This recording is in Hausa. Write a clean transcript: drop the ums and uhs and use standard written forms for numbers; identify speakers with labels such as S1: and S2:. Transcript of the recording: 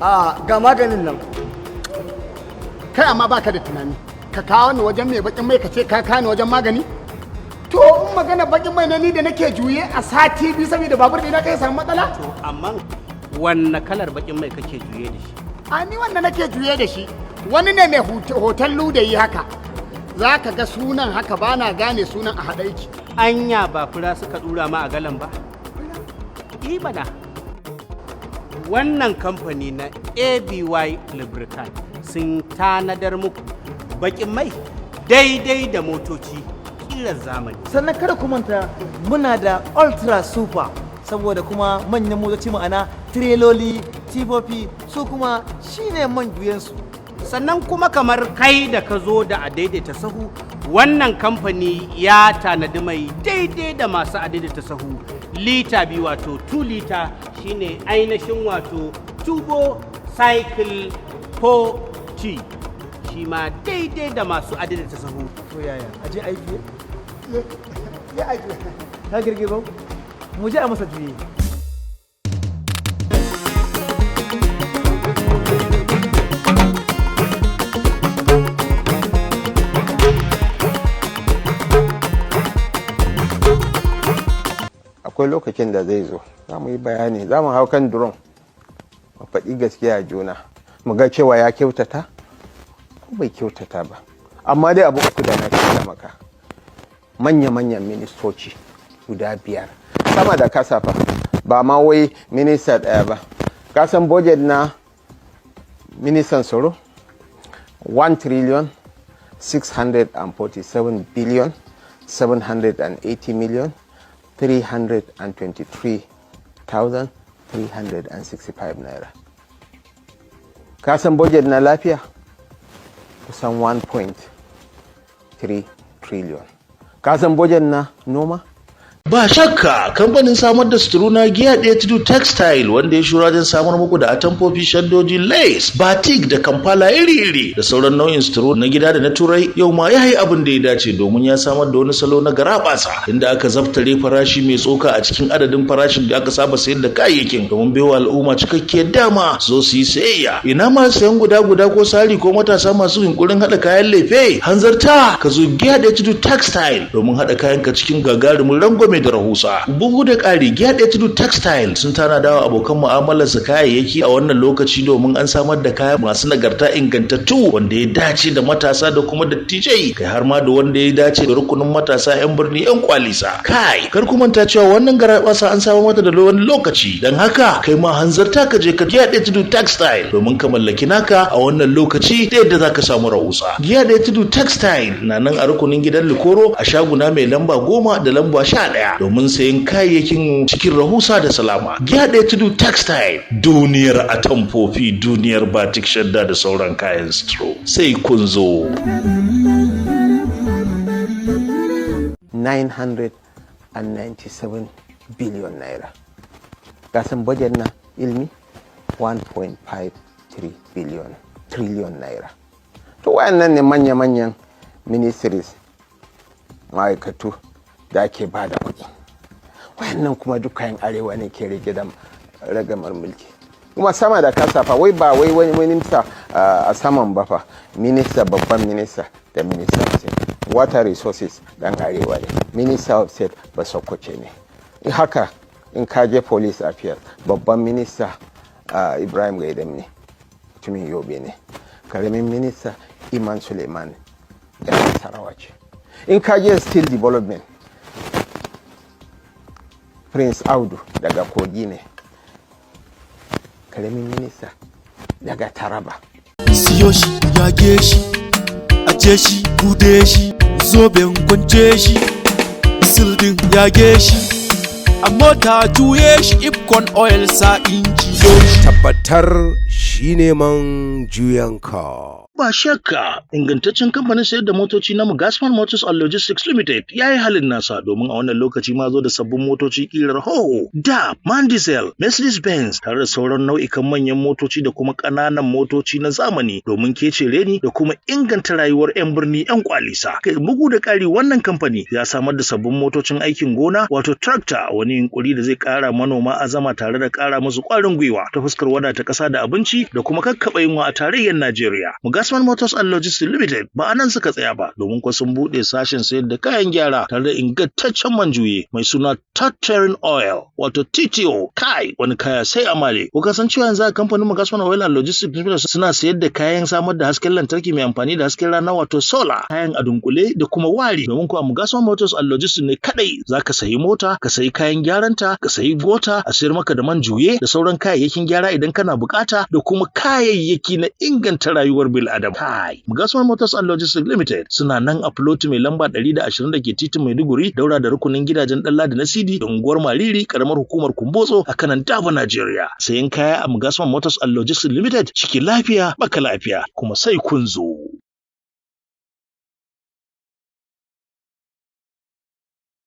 S1: A ga maganin nan.
S2: Kai, amma baka da tunani, ka kawo ni wajen mai bakin mai, ka ce ka kawo ni wajen magani. To, in magana bakin mai na, ni da nake juye a sati 2 saboda babur ɗina kai samu matsala.
S3: To, amma wanne kalar bakin mai kake juye da shi?
S2: A ni wanda nake juye da shi wani ne mai hoton ludayi haka, za ka ga sunan haka, ba na gane sunan, a haɗa yake.
S3: Anya ba fura suka dura ma a galan ba? Bana wannan kamfani na ABY Lubricant sun tanadar muku bakin mai daidai da motoci kiran zamani.
S4: Sannan kada ku manta, muna da Ultra Super saboda kuma manyan motoci, ma'ana tireloli, tifofi, su kuma shine man juyensu.
S3: Sannan kuma kamar kai da ka zo da a daidaita sahu, wannan kamfani ya tanadi mai daidai da masu a daidaita sahu lita 2, wato 2 lita, shine ainihin wato Turbo Cycle 4T, shi ma daidai da masu a daidaita sahu.
S4: To yaya, aje aiki?
S2: Ya aiki.
S4: Ta girgizo, mu je a masa juye.
S5: Akwai lokacin da zai zo, za mu yi bayani, za mu hau kan drone, mu faɗi gaskiya juna, mu ga cewa ya kyautata ko bai kyautata ba. Amma dai abu uku da na kyautata maka: manya-manyan ministoci guda biyar, sama da kasafa, ba ma wai minista ɗaya ba. Kasan budget na ministan tsaro? 1 trillion 647 billion 780 million 323,365 naira. Kasan budget na lafiya? Kusan 1.3 trillion. Kasan budget na noma?
S6: Ba shakka, kamfanin samar da suturu na Giya Ɗaya Tudu Textile, wanda ya shura wajen samar muku da atamfofi, shaddoji, lace, batik da kamfala iri-iri da sauran nau'in suturu na gida da na Turai, yau ma ya yi abin da ya dace, domin ya samar da wani salo na garabasa, inda aka zaftare farashi mai tsoka a cikin adadin farashin da aka saba sayar da kayayyakin, domin baiwa al'umma cikakkiyar dama su zo su yi sayayya. Ina masu sayan guda guda ko sari, ko matasa masu yunkurin haɗa kayan lefe? Hanzarta ka zo Giya Ɗaya Tudu Textile domin haɗa kayanka cikin gagarumin rangwame da rahusa. Bugu da ƙari, Giya Ɗaya Tudu Textile sun tanada wa abokan mu'amalar su kayayyaki a wannan lokaci, domin an samar da kaya masu nagarta, ingantattu, wanda ya dace da matasa da kuma dattijai, kai har ma da wanda ya dace da rukunin matasa 'yan birni, 'yan kwalisa. Kai, kar ku manta cewa wannan garabasa an samar mata da wani lokaci, don haka kai ma hanzarta ka je ka Giya Ɗaya Tudu Textile domin ka mallaki naka a wannan lokaci da yadda za ka samu rahusa. Giya Ɗaya Tudu Textile na nan a rukunin gidan Likoro, a shaguna mai lamba 10 da lamba 11, domin sayan kayayyakin cikin rahusa da salama. Giya Ɗaya Tudu Textile, duniyar atamfofi, duniyar batik, shadda da sauran kayan suturu. Sai kun zo.
S5: 997 billion naira. Kasan budget na ilmi? 1.53 billion trillion naira. To, wayannan ne manya-manyan ministries, ma'aikatu da ake ba da kuɗi. Wayannan kuma dukkan Arewa ne ke rike da ragamar mulki, kuma sama da kasafa, wai ba wai wani minista a saman ba fa, minista, babban minista da minister of state. Water resources dan Arewa ne, minister of state ba Sokoce ne. In haka in ka je police affairs, babban minista Ibrahim Gaidam ne, mutumin Yobe ne, karamin minista Iman Suleiman da Nasarawa ce. In ka je steel development, Prince Audu daga Kogi ne, karamin minista daga Taraba.
S7: Siyo shi, yage shi, aje shi, bude shi, zoben kwance shi, sildin yage shi, a mota juye shi, Ipcon Oil sa inji yo shi.
S8: Tabbatar shi ne man juyanka.
S6: Ba shakka, ingantaccen kamfanin sayar da motoci na Mugasman Motors and Logistics Limited ya yi halin nasa, domin a wannan lokaci ma zo da sabbin motoci kirar Howo, Da, Man Diesel, Mercedes Benz tare da sauran nau'ikan manyan motoci da kuma ƙananan motoci na zamani domin kece reni da kuma inganta rayuwar 'yan birni 'yan kwalisa. Kai, bugu da ƙari, wannan kamfani ya samar da sabbin motocin aikin gona, wato tractor, wani yunkuri da zai ƙara manoma azama tare da ƙara musu ƙwarin gwiwa ta fuskar wadata ƙasa da abinci da kuma kakkaɓe yunwa a tarayyar Najeriya. Mugasman Motors and Logistics Limited ba a nan suka tsaya ba, domin kuwa sun buɗe sashen sayar da kayan gyara tare da ingantaccen man juye mai suna Tatterin Oil, wato TTO. Kai, wani kaya sai amale. Ku kasancewa yanzu a kamfanin Mugasman Oil and Logistics Limited suna sayar da kayan samar da hasken lantarki mai amfani da hasken rana, wato solar, kayan a dunkule da kuma wari, domin kuwa Mugasman Motors and Logistics ne kadai zaka sayi mota, ka sayi kayan gyaranta, ka sayi gota, a sayar maka da man juye da sauran kayayyakin gyara idan kana bukata, da kuma kayayyaki na inganta rayuwar bil adam. Kai, Mugasman Motors and Logistics Limited suna nan a plot mai lamba 120 da ke titin Maiduguri, daura da rukunin gidajen Ɗanladi na Sidi da unguwar Mariri, karamar hukumar Kumbotso, a kanan Daba, Najeriya. Sayan kaya a Mugasman Motors and Logistics Limited ciki lafiya baka lafiya, kuma sai kun zo.